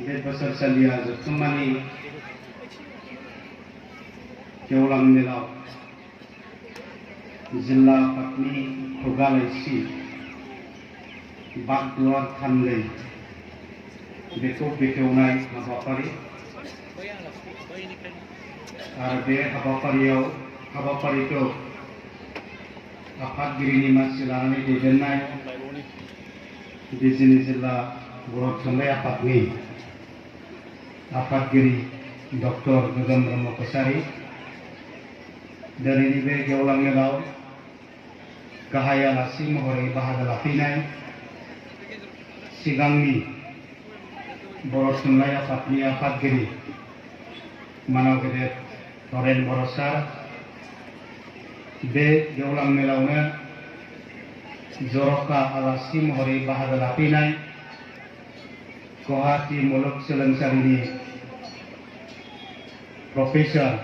बे बोसोरसालिया जोबथुमानि गेवलां मेलाव जिल्ला आफादनि खुगा लाइसि बागदुवार थान्दै बेखौ बेखेवनाय हाबाफारि आरो बे हाबाफारिखौ आफादगिरिनि मासि लानानै दैदेननाय बिजिनि जिल्ला बर' थुनलाइ आफादनि आफादगिरि डक्टर गोगोम ब्रह्म कछारी दिनैनि बे गेवलां मेलाव गाहाय आलासि महरै बाहागो लाफैनाय सिगांनि बर' थुनलाइ आफादनि आफादगिरि मानाव गेदेर नरेन बर' सार बे गेवलां मेलावनो जर'खा आलासि महरै बाहागो लाफैनाय गुवाहाटी मुलुगसोलोंसालिनि प्रफेसर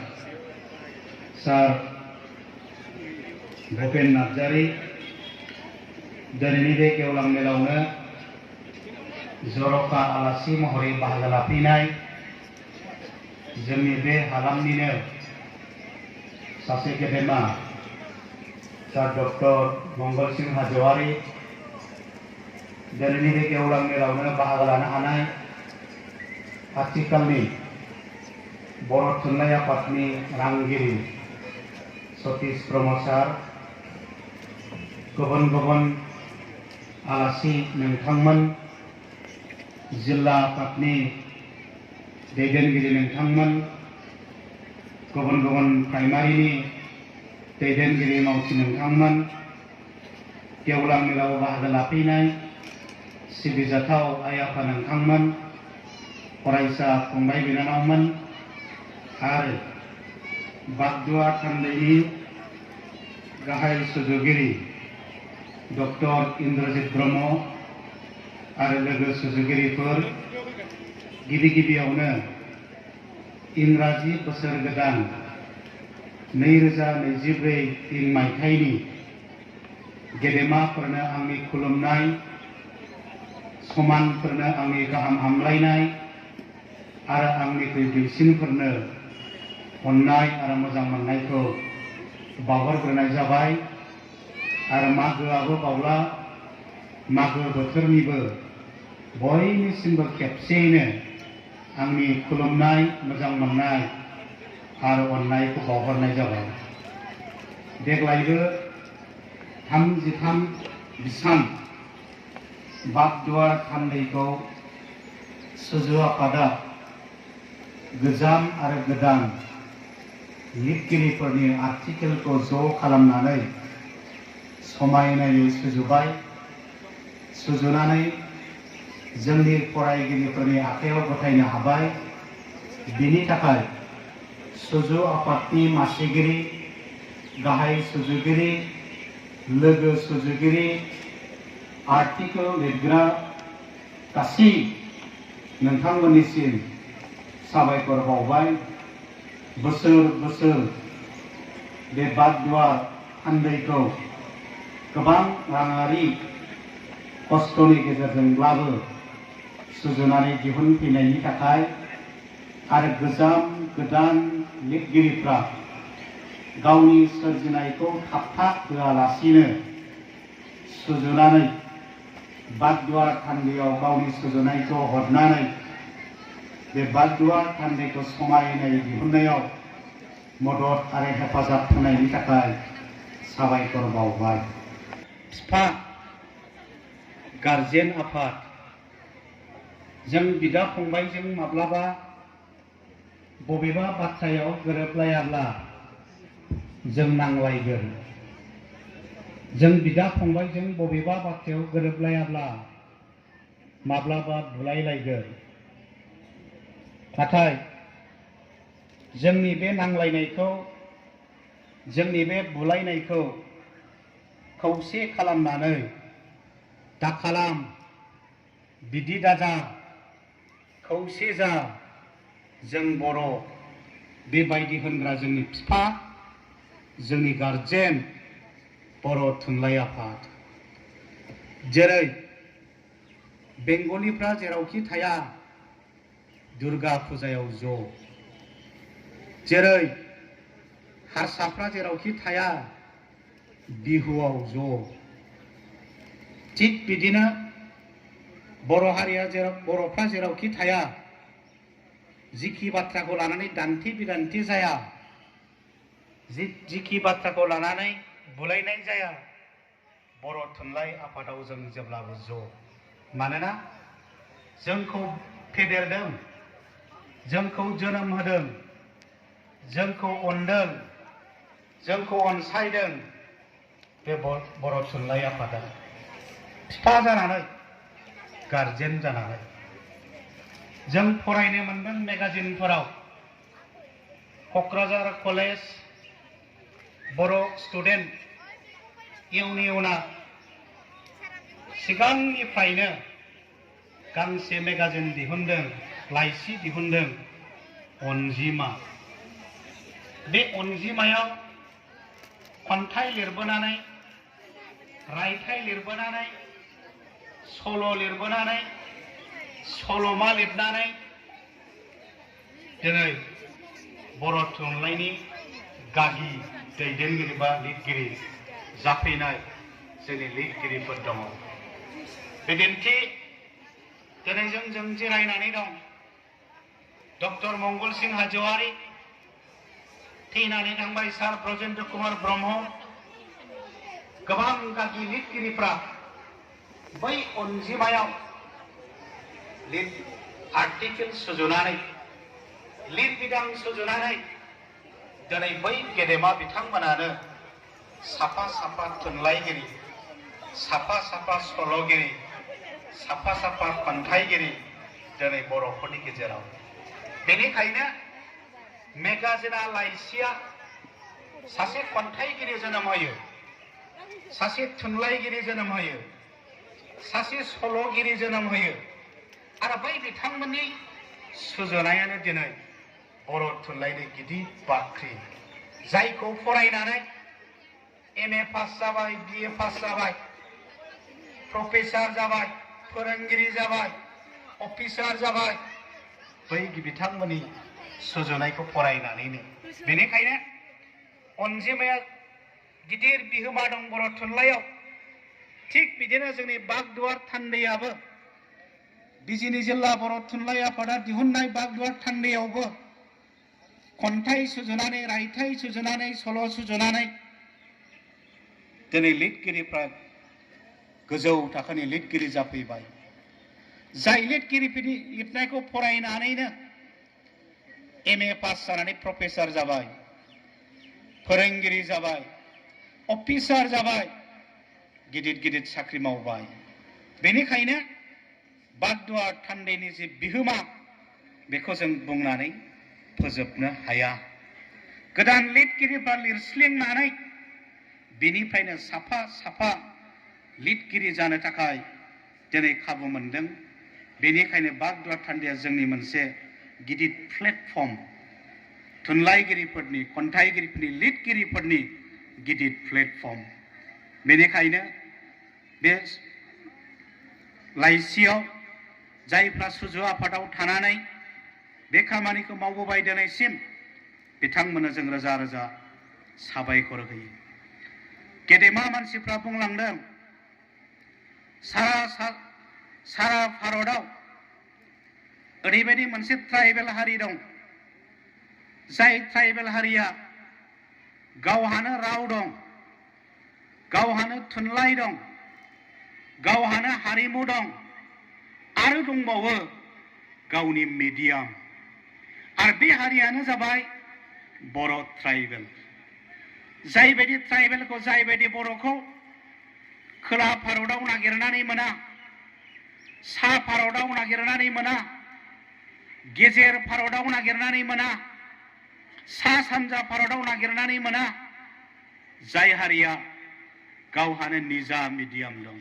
सार भुपेन नार्जारी दिनैनि बे गेवलां मेलावनो जर'खा आलासि महरै बाहागो लाफैनाय जोंनि बे हालामनिनो सासे गेदेमा सार डक्टर मंगल सिंह हाज'वारी दिनैनि बे गेवलां मेलावनो बाहागो लानो हानाय आथिखालनि बर' थुनलाइ आफादनि रांगिरि सतीश ब्रह्म सार गुबुन गुबुन आलासि नोंथांमोन जिल्ला आफादनि दैदेनगिरि नोंथांमोन गुबुन गुबुन प्राइमारिनि दैदेनगिरि मावथि नोंथांमोन गेवलां मेलाव बाहागो लाफैनाय सिबिजाथाव आइ आफा नोंथांमोन फरायसा फंबाय बिनानावमोन आरो बागदुवार थान्दैनि गाहाय सुजुगिरि डक्टर इन्द्रजित ब्रह्म आरो लोगो सुजुगिरिफोर गिबियावनो इंराजि बोसोर गोदान 2024 मायथाइनि गेदेमाफोरनो आंनि खुलुमनाय समानफोरनो आंनि गाहाम हामलायनाय आरो आंनिख्रुइ दुइसिनफोरनो अननाय आरो मोजां मोननायखौ बावहरग्रोनाय जाबाय आरो मागोआबो बावला मागो बोथोरनिबो बयनिसिमबो खेबसेयैनो आंनि खुलुमनाय मोजां मोननाय आरो अननायखौ बावहरनाय जाबाय। देग्लायबो 33 बिसान बागदुवार थान्दैखौ सुजु आफादा गोजाम आरो गोदान लिरगिरिफोरनि आर्टिकेलखौ ज' खालामनानै समायनायै सुजुबाय। सुजुनानै जोंनि फरायगिरिफोरनि आखायाव गथायनो हाबाय। बिनि थाखाय सुजु आफादनि मासिगिरि गाहाय सुजुगिरि लोगो सुजुगिरि आर्टिकेल लिरग्रा गासै नोंथांमोननिसिम साबायखर बावबाय। बोसोर बोसोर बे बागदुवार थान्दैखौ गोबां राङारि खस्थ'नि गेजेरजोंब्लाबो सुजुनानै दिहुनफैनायनि थाखाय आरो गोजाम गोदान लिरगिरिफ्रा गावनि सोरजिनायखौ थाबथा होआलासिनो सुजुनानै बागदुवार थान्दैयाव गावनि सुजुनायखौ हरनानै बे बागदुवार थान्दैखौ समायनायै दिहुननायाव मदद आरो हेफाजाब होनायनि थाखाय साबायखर बावबाय। बिफा गारजेन आफाद जों बिदा फंबायजों माब्लाबा बबेबा बाथ्रायाव गोरोबलायाब्ला जों नांलायगोन। जों बिदा फंबायजों बबेबा बाथ्रायाव गोरोबलायाब्ला माब्लाबा बुलायलायगोन। नाथाय जोंनि बे नांलायनायखौ जोंनि बे बुलायनायखौ खौसे खालामनानै दा खालाम बिदि दाजा खौसे जा जों बर' बेबायदि होनग्रा जोंनि बिफा जोंनि गारजेन बर' थुनलाइ आफाद जेरै बेंगलिफ्रा जेरावखि थाया दुर्गा फुजायाव ज' जेरै हारसाफ्रा जेरावखि थाया बिहुआव ज' थिग बिदिनो बर'फ्रा जेरावखि थाया जिखि बाथ्राखौ लानानै दान्थे बिदान्थे जाया जिखि बाथ्राखौ लानानै बुलायनाय जाया बर' थुनलाइ आफादाव जों जेब्लाबो ज' मानोना जोंखौ फेदेरदों जोंखौ जोनोम होदों जोंखौ अनदों जोंखौ अनसायदों बे बर' थुनलाइ आफादा बिफा जानानै गारजेन जानानै जों फरायनो मोनदों मेगाजिनफोराव क'क्राझार कलेज बर' स्टुडेन्ट इउनियना सिगांनिफ्रायनो गांसे मेगाजिन दिहुनदों लाइसि दिहुनदों अनजिमा बे अनजिमायाव खन्थाइ लिरबोनानै रायथाइ लिरबोनानै सल' लिरबोनानै सल'मा लिरनानै दिनै बर' थुनलाइनि गागि दैदेनगिरि बा लिरगिरि जाफैनाय जोंनि लिरगिरिफोर दङ बिदिन्थि दिनै जों जिरायनानै दं डक्टर मंगल सिं हाज'वारि थैनानै थांबाय सार ब्रजेन्द्र कुमार ब्रह्म गोबां गागि लिरगिरिफ्रा बै अनजिमायाव आर्टिकेल सुजुनानै लिरबिदां सुजुनानै दिनै बै गेदेमा बिथांमोनानो साफा साफा थुनलाइगिरि साफा साफा सल'गिरि साफा साफा खन्थाइगिरि दिनै बर'फोरनि गेजेराव बेनिखायनो मेगाजिना लाइसिया सासे खन्थाइगिरि जोनोम होयो सासे थुनलाइगिरि जोनोम होयो सासे सल'गिरि जोनोम होयो आरो बै बिथांमोननि सुजुनायानो दिनै बर' थुनलाइनि गिदिर बाख्रि जायखौ फरायनानै MA पास जाबाय BA पास जाबाय प्रफेसार जाबाय फोरोंगिरि जाबाय अफिसार जाबाय बै बिथांमोननि सुजुनायखौ फरायनानैनो बेनिखायनो अनजिमाया गिदिर बिहोमा दं बर' थुनलाइयाव थिग बिदिनो जोंनि बागदुवार थान्दैयाबो बिजिनि जिल्ला बर' थुनलाइ आफादा दिहुननाय बागदुवार थान्दैयावबो खन्थाइ सुजुनानै रायथाइ सुजुनानै सल' सुजुनानै दिनै लिरगिरिफ्रा गोजौ थाखोनि लिरगिरि जाफैबाय जाय लिरगिरिफोरनि लिरनायखौ फरायनानैनो MA पास जानानै प्रफेसार जाबाय फोरोंगिरि जाबाय अफिसार जाबाय गिदिर गिदिर साख्रि मावबाय बेनिखायनो बागदुवार थान्दैनि जे बिहोमा बेखौ जों बुंनानै फोजोबनो हाया गोदान लिरगिरिफ्रा लिरस्लिंनानै बेनिफ्रायनो साफा साफा लिरगिरि जानो थाखाय दिनै खाबु मोनदों बेनिखायनो बागदुवार थान्दैया जोंनि मोनसे गिदिर प्लेटफर्म थुनलाइगिरिफोरनि खन्थाइगिरिफोरनि लिरगिरिफोरनि गिदिर प्लेटफर्म बेनिखायनो बे लाइसियाव जायफ्रा सुजु आफादाव थानानै बे खामानिखौ मावबोबाय दिनैसिम बिथांमोननो जों रोजा रोजा साबायखर होयो गेदेमा मानसिफ्रा बुंलांदों सारा भारतआव ओरैबायदि मोनसे ट्राइबेल हारि दं जाय ट्राइबेल हारिया गावहानो राव दं गावहानो थुनलाइ दं गावहानो हारिमु दं आरो दंबावो गावनि मिडियाम आरो बे हारियानो जाबाय बर' ट्राइबेल जायबायदि ट्राइबेलखौ जायबायदि बर'खौ खोला भारतआव नागिरनानै मोना सा भारतआव नागिरनानै मोना गेजेर भारतआव नागिरनानै मोना सा सानजा भारतआव नागिरनानै मोना जाय हारिया गावहानो निजा मिडियाम दं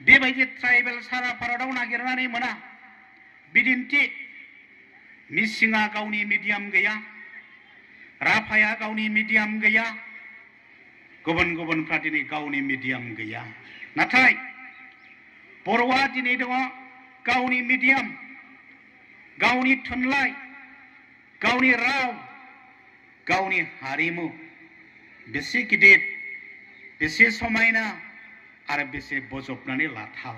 बेबायदि ट्राइबेल सारा भारतआव नागिरनानै मोना बिदिन्थि मिसिङा गावनि मिडियाम गैया राभाया गावनि मिडियाम गैया गुबुन गुबुनफ्रा दिनै गावनि मिडियाम गैया नाथाय बर'आ दिनै दङ गावनि मिडियाम गावनि थुनलाइ गावनि राव गावनि हारिमु बेसे गिदिर बेसे समायना आरो बेसे बजबनानै लाथाव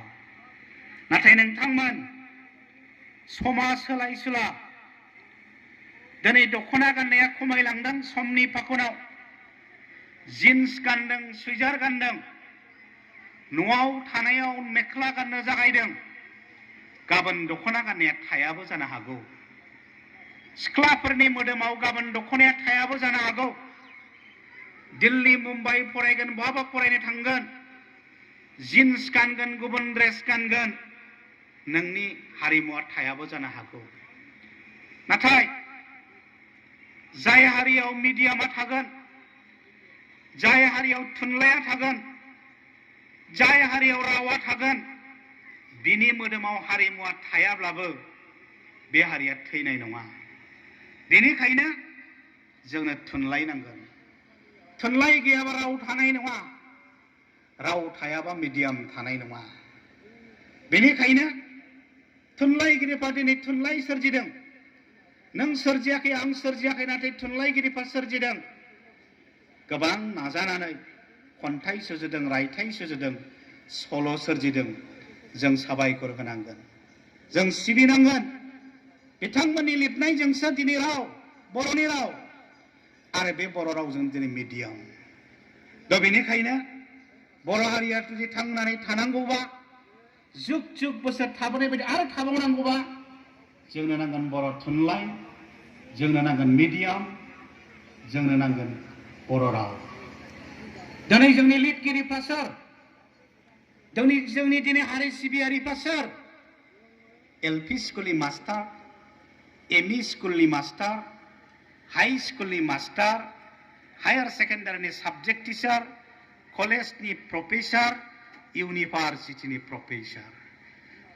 नाथाय नोंथांमोन समाज सोलायसुला दिनै दख'ना गाननाया खमायलांदों समनि फाखनाव जिन्स गानदों सुइजार गानदों न'आव थानायाव मेख्ला गाननो जागायदों गाबोन दख'ना गाननाया थायाबो जानो हागौ सिख्लाफोरनि मोदोमाव गाबोन दख'नाया थायाबो जानो हागौ दिल्ली मुम्बाइ फरायगोन बहाबा फरायनो थांगोन जिन्स गानगोन गुबुन ड्रेस गानगोन नोंनि हारिमुआ थायाबो जानो हागौ नाथाय जाय हारियाव मिडियामा थागोन जाय हारियाव थुनलाइया थागोन जाय हारियाव रावा थागोन बिनि मोदोमाव हारिमुआ थायाब्लाबो बे हारिया थैनाय नङा बेनिखायनो जोंनो थुनलाइ नांगोन थुनलाइ गैयाबा राव थानाय नङा राव थायाबा मिडियाम थानाय नङा बेनिखायनो थुनलाइगिरिफ्रा दिनै थुनलाइ सोरजिदों नों सोरजियाखै आं सोरजियाखै नाथाय थुनलाइगिरिफ्रा सोरजिदों गोबां नाजानानै खन्थाइ सुजुदों रायथाइ सुजुदों सल' सोरजिदों जों साबायखर होनांगोन जों सिबिनांगोन बिथांमोननि लिरनायजोंसो दिनै राव बर'नि राव आरो बे बर' रावजों दिनै मिडियाम दा बेनिखायनो बर' हारिया जुदि थांनानै थानांगौबा जुग जुग बोसोर थाबोनाय बायदि आरो थाबावनांगौबा जोंनो नांगोन बर' थुनलाइ जोंनो नांगोन मिडियाम जोंनो नांगोन बर' राव दिनै जोंनि लिरगिरिफ्रा सोर जोंनि दिनै हारि सिबियारिफ्रा सोर एलपि स्कुलनि मास्टार एमइ स्कुलनि मास्टार हाई स्कुलनि मास्टार हायार सेकेन्डारिनि साबजेक्ट टिचार कलेजनि प्रफेसार इउनिभार्सिटिनि प्रफेसार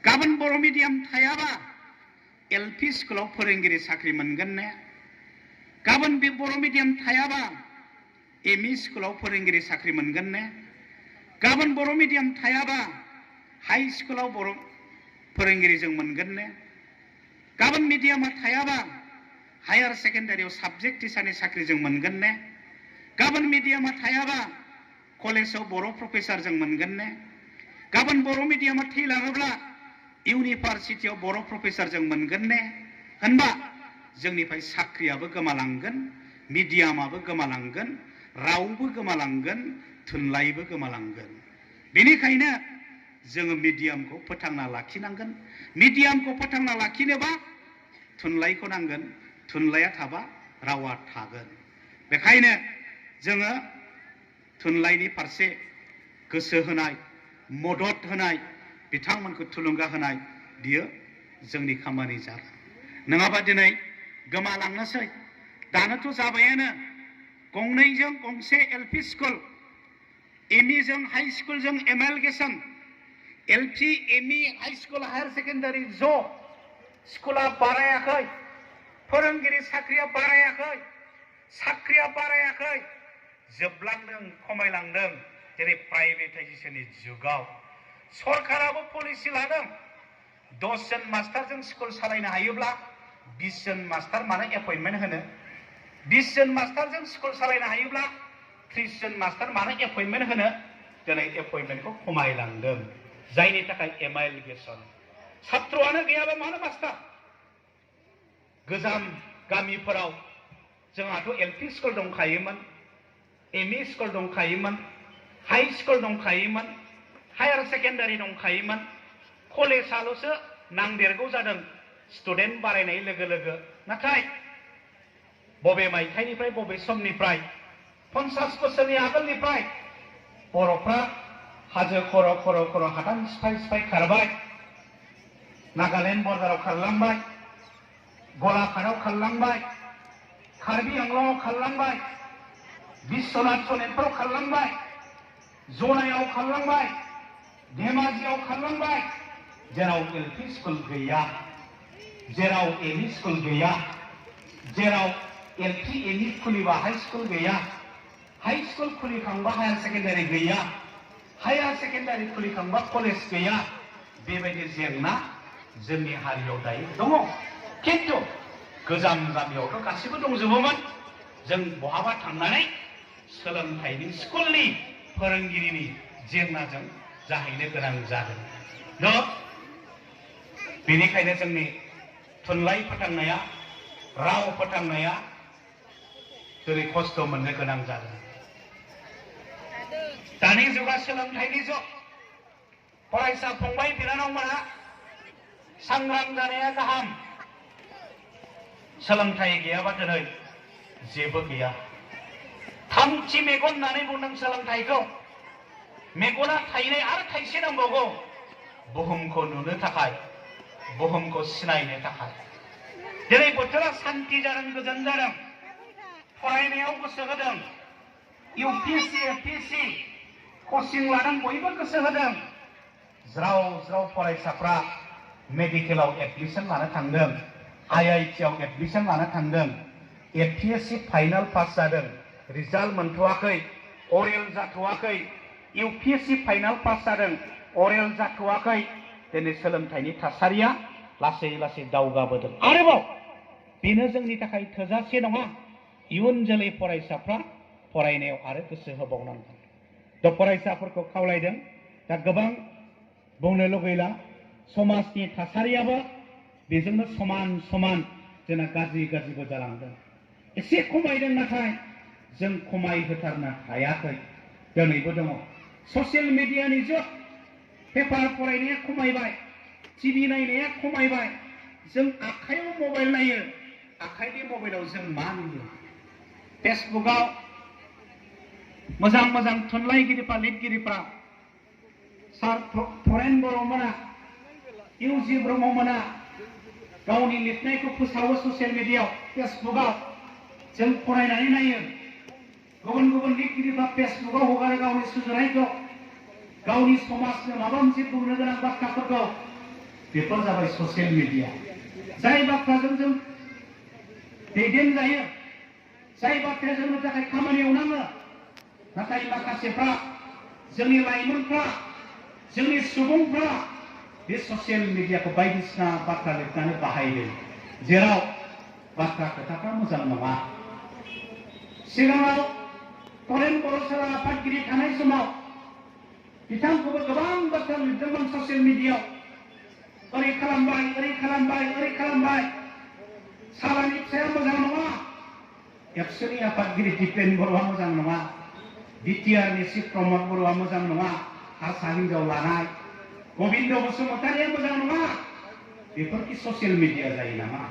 गाबोन बर' मिडियाम थायाबा एलपि स्कुलाव फोरोंगिरि साख्रि मोनगोन ने गाबोन बे बर' मिडियाम थायाबा एमइ स्कुलाव फोरोंगिरि साख्रि मोनगोन ने गाबोन बर' मिडियाम थायाबा हाई स्कुलाव बर' फोरोंगिरि जों मोनगोन ने गाबोन मिडियामा थायाबा हायार सेकेन्डारियाव साबजेक्ट टिचारनि साख्रि जों मोनगोन ने गाबोन मिडियामा थायाबा कलेजाव बर' प्रफेसार जों मोनगोन ने गाबोन बर' मिडियामा थैलाङोब्ला इउनिभार्सिटियाव बर' प्रफेसार जों मोनगोन ने होनबा जोंनिफ्राय साख्रियाबो गोमालांगोन मिडियामाबो गोमालांगोन रावबो गोमालांगोन थुनलाइबो गोमालांगोन बेनिखायनो जोङो मिडियामखौ फोथांना लाखिनांगोन मिडियामखौ फोथांना लाखिनोबा थुनलाइखौ नांगोन थुनलाइया थाबा रावा थागोन बेखायनो जोङो थुनलाइनि फारसे गोसो होनाय मदद होनाय बिथांमोनखौ थुलुंगा होनाय बियो जोंनि खामानि जागोन नङाबा दिनै गोमालांनोसै दानोथ' जाबायानो गंनैजों गंसे एलपि स्कुल एमइजों हाई स्कुलजों amalgamation LP ME high school higher secondary ज' स्कुला बारायाखै फोरोंगिरि साख्रिया बारायाखै साख्रिया बारायाखै जोबलांदों खमायलांदों जेरै प्राइभेटाइजेसननि जुगाव सरकाराबो पलिसि लादों 10 जन मास्टारजों स्कुल सालायनो हायोब्ला 20 जन मास्टार मानो एपइन्टमेन्ट होनो 20 जन मास्टारजों स्कुल सालायनो हायोब्ला 30 जन मास्टार मानो एपइन्टमेन्ट होनो दिनै एपइन्टमेन्टखौ खमायलांदों जायनि थाखाय एमाइलगेसन सात्रआनो गैयाबा मानो मास्टार गोजाम गामिफोराव जोंहाथ' एलपि स्कुल दंखायोमोन एमइ स्कुल दंखायोमोन हाई स्कुल दंखायोमोन हायार सेकेन्डारि दंखायोमोन कलेजाल'सो नांदेरगौ जादों स्टुडेन्ट बारायनाय लोगो लोगो नाथाय बबे मायथाइनिफ्राय बबे समनिफ्राय 50 बोसोरनि आगोलनिफ्राय बर'फ्रा हाजो खर' खर' खर' हादान सिफाय सिफाय खारबाय नागालेण्ड बर्डाराव खारलांबाय गलाघाटआव खारलांबाय कार्बि आंलंआव खारलांबाय बिश्वनाथ सनेटफ्राव खारलांबाय जनायाव खारलांबाय धेमाजियाव खारलांबाय जेराव एलपि स्कुल गैया जेराव एमइ स्कुल गैया जेराव एलपि एमइ खुलिबा हाई स्कुल गैया हाई स्कुल खुलिखांबा हायार सेकेन्डारि गैया, हायार सेकेन्डारि खुलिखांबा कलेज गैया, बेबायदि जेंना जोंनि हारियाव दायो दङ। खिन्थु गोजाम गामियावथ' गासिबो दंजोबोमोन। जों बहाबा थांनानै सोलोंथाइनि स्कुलनि फोरोंगिरिनि जेंनाजों जाहैनो गोनां जादों। बेनिखायनो जोंनि थुनलाइ फोथांनाया, राव फोथांनाया जेरै खस्थ' मोननो गोनां जादों। दानि जुगा सोलोंथाइनि जुग। फरायसा फंबाय बिनानावमोनहा सांग्रां जानाया गाहाम। सोलोंथाइ गैयाबा दिनै जेबो गैया। थामथि मेगन होननानै बुंदों सोलोंथाइखौ। मेगना थाइनै आरो थाइसे नांबावगौ बुहुमखौ नुनो थाखाय, बुहुमखौ सिनायनो थाखाय। दिनै बोथोरा सान्ति जादों, गोजोन जादों, फरायनायाव गोसो होदों, UPSC APSC कचिं लादों, बयबो गोसो होदों। ज्राव ज्राव फरायसाफ्रा मेडिकेलाव एडमिसन लानो थांदों, IIT आव एडमिसन लानो थांदों, APSC फाइनाल पास जादों, रिजाल्ट मोनथ'वाखै, अरेल जाथ'वाखै, UPSC फाइनाल पास जादों, अरेल जाथ'वाखै। दिनै सोलोंथाइनि थासारिया लासै लासै दावगाबोदों। आरोबाव बेनो जोंनि थाखाय थोजासे नङा। इयुन जोलै फरायसाफ्रा फरायनायाव आरो गोसो होबावनांगोन। दा फरायसाफोरखौ खावलायदों, दा गोबां बुंनो लुगैला। समाजनि थासारियाबो बेजोंनो समान समान जोंना गाज्रि गाज्रिबो जालांदों। एसे खमायदों, नाथाय जों खमायहोथारनो हायाखै। दिनैबो दङ ससियेल मिडियानि जुग। पेपार फरायनाया खमायबाय, टिभि नायनाया खमायबाय। जों आखाइयाव मबाइल नायो, आखाइनि मबाइलाव जों मा नुयो? फेसबुकआव मोजां मोजां थुनलाइगिरिफ्रा, लिरगिरिफ्रा, सार थरेन बर'मोना, इउजि ब्रह्ममोना गावनि लिरनायखौ फोसावो ससियेल मिडियायाव, फेसबुकआव। जों फरायनानै नायो। गुबुन गुबुन लिरगिरिफ्रा फेसबुकआव हगारो गावनि सुजुनायखौ, गावनि समाजनो माबा मोनसे बुंनो गोनां बाथ्राफोरखौ। बेफोर जाबाय ससियेल मिडिया। जाय बाथ्राजों जों दैदेनजायो, जाय बाथ्राया जोंनि थाखाय खामानियाव नाङो, नाथाय माखासेफ्रा, जोंनि लाइमोनफ्रा, जोंनि सुबुंफ्रा बे ससियेल मिडियाखौ बायदिसिना बाथ्रा लिरनानै बाहायदों, जेराव बाथ्रा खोथाफ्रा मोजां नङा। सिगाङाव थरेन बर' सारा आफादगिरि थानाय समाव बिथांखौबो गोबां बाथ्रा लिरदोंमोन ससियेल मिडियायाव। ओरै खालामबाय, ओरै खालामबाय, ओरै खालामबाय। सालानि फिसाया मोजां नङा, एबसुनि आफादगिरि दिपेन बर'आ मोजां नङा, बिटिआरनि चिफ प्रमद बर'आ मोजां नङा, हारसा हिनजाव लानाय, गबिन्द बसुमतारिया मोजां नङा। बेफोरखि ससियेल मिडिया जायो नामा?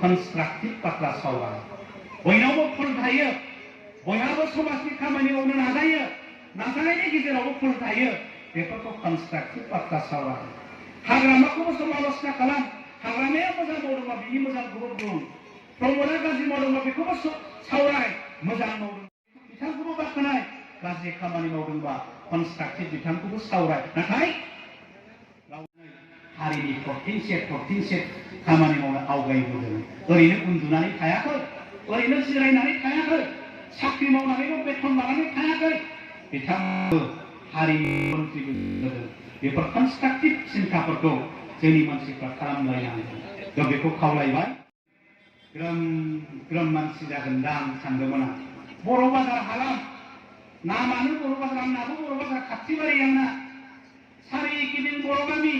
कनस्ट्राक्टिभ बाथ्रा सावराय। बयनावबो फुल थायो, बयहाबो समाजनि खामानि मावनो नाजायो, नाजानायनि गेजेरावबो फुल थायो। बेफोरखौ कनस्ट्राक्टिभ बाथ्रा सावराय। हाग्रामाखौबो समालोचना खालाम। हाग्रामाया मोजां मावदोंबा बिनि मोजांखौबो बुं, प्रमदआ गाज्रि मावदोंबा बेखौबो सावराय। मोजां मावदों बिथांखौबो बाख्नाय, गाज्रि खामानि मावदोंबा कनस्ट्राक्टिभ बिथांखौबो सावराय। नाथाय हारिनि थरथिंसे खामानि मावनो आवगायबोदों। ओरैनो उन्दुनानै थायाखै, ओरैनो जिरायनानै थायाखै, साख्रि मावनानैल' बेथन लानानै थायाखै। बिथांमोनबो हारिनि मन्थ्रिबो जादों। बेफोर कनस्ट्राक्टिभ सिन्थाफोरखौ जोंनि मानसिफ्रा खालामलायनांगौ। दा बेखौ खावलायबाय। ग्रोम ग्रोम मानसि जागोनदां सानदोंमोन आं। बर' बाजार हालाम, नामानो बर' बाजार, आंनाबो बर' बाजार खाथिबारि आंना। सारिगिदिं बर' गामि,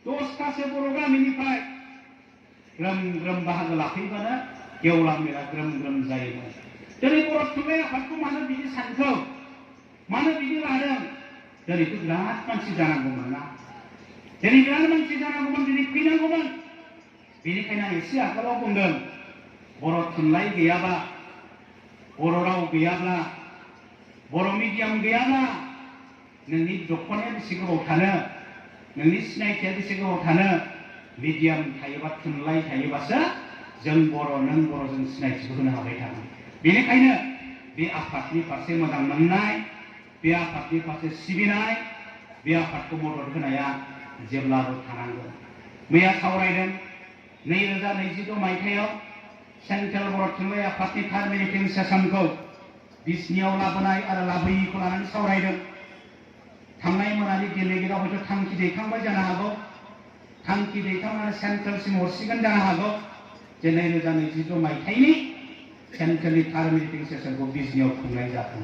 10थासो बर' गामिनिफ्राय ग्रोम ग्रोम बाहागो लाफैबानो गेवलां मेला ग्रोम ग्रोम जायोमोन। दिनै बर' थुनलाइ आफादखौ मानो बिदि सानखौ, मानो बिदि लादों? दिनैथ' बिराद मानसि जानांगौमोन ना, दिनै बिराद मानसि जानांगौमोन, दिनै फैनांगौमोन। बेनिखायनो आं एसे आगोलाव बुंदों, बर' थुनलाइ गैयाबा, बर' राव गैयाब्ला, बर' मिडियाम गैयाब्ला नोंनि दख'नाया बेसे गोबाव थानो, नोंनि सिनायथिया बेसे गोबाव थानो? मिडियाम थायोबा, थुनलाइ थायोबासो जों बर', नों बर', जों सिनायथिखौ होनो हाबाय थागोन। बेनिखायनो बे आफादनि फारसे मोजां मोननाय, बे आफादनि फारसे सिबिनाय, बे आफादखौ मदद होनाया जेब्लाबो थानांगोन। मैया सावरायदों 2022 मायथाइयाव सेन्ट्रेल बर' थुनलाइ आफादनि थार्ड मिटिं सेसनखौ बिसनियाव लाबोनाय आरो लाबोयिखौ लानानै सावरायदों। थांनाय मोनानि गेलेगिरिया हयथ' थांखि दैखांबाय जानो हागौ, थांखि दैखांनानै सेन्ट्रेलसिम हरसिगोन जानो हागौ जे 2022 मायथाइनि सेन्ट्रेलनि थार्ड मिटिं सेसनखौ बिजनियाव खुंनाय जाथों।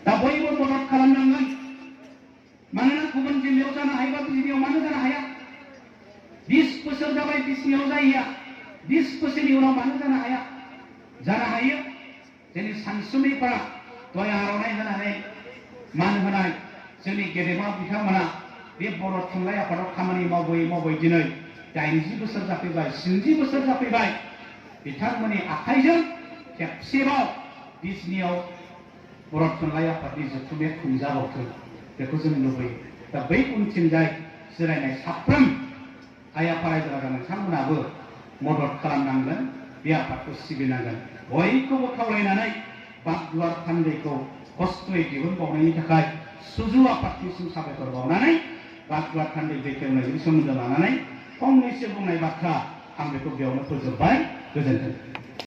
दा बयबो मदद खालामनांगोन। मानोना गुबुन जिल्लायाव जानो हायोबा बिजनियाव मानो जानो हाया? 20 बोसोर जाबाय बिजनियाव जायैया, 20 बोसोरनि उनाव मानो जानो हाया? जानो हायो। जोंनि सानसुमैफोरा दहाय आर'नाइ होनानै मान होनाय जोंनि गेदेमा बिथांमोना बे बर' थुनलाइ आफादाव खामानि मावै दिनै 80 बोसोर जाफैबाय, 90 बोसोर जाफैबाय। बिथांमोननि आखाइजों खेबसेबाव बिजनियाव बर' थुनलाइ आफादनि जथुम्माया खुंजाबावथों, बेखौ जों लुबैयो। दा बै उनथिंजाय जिरायनाय साफ्रोम आइ आफा रायजो राजा नोंथांमोनाबो मदद खालामनांगोन, बे आफादखौ सिबिनांगोन। बयखौबो खावलायनानै बागदुवार थान्दैखौ खस्थ'यै दिहुनबावनायनि थाखाय सुजु आफादनिसिम साबायखर बावनानै बागदुवार थान्दै बेखेवनायजों सोमोन्दो लानानै फंनैसो बुंनाय बाथ्रा आं बेखौ बेयावनो फोजोबबाय। गोजोन्थों।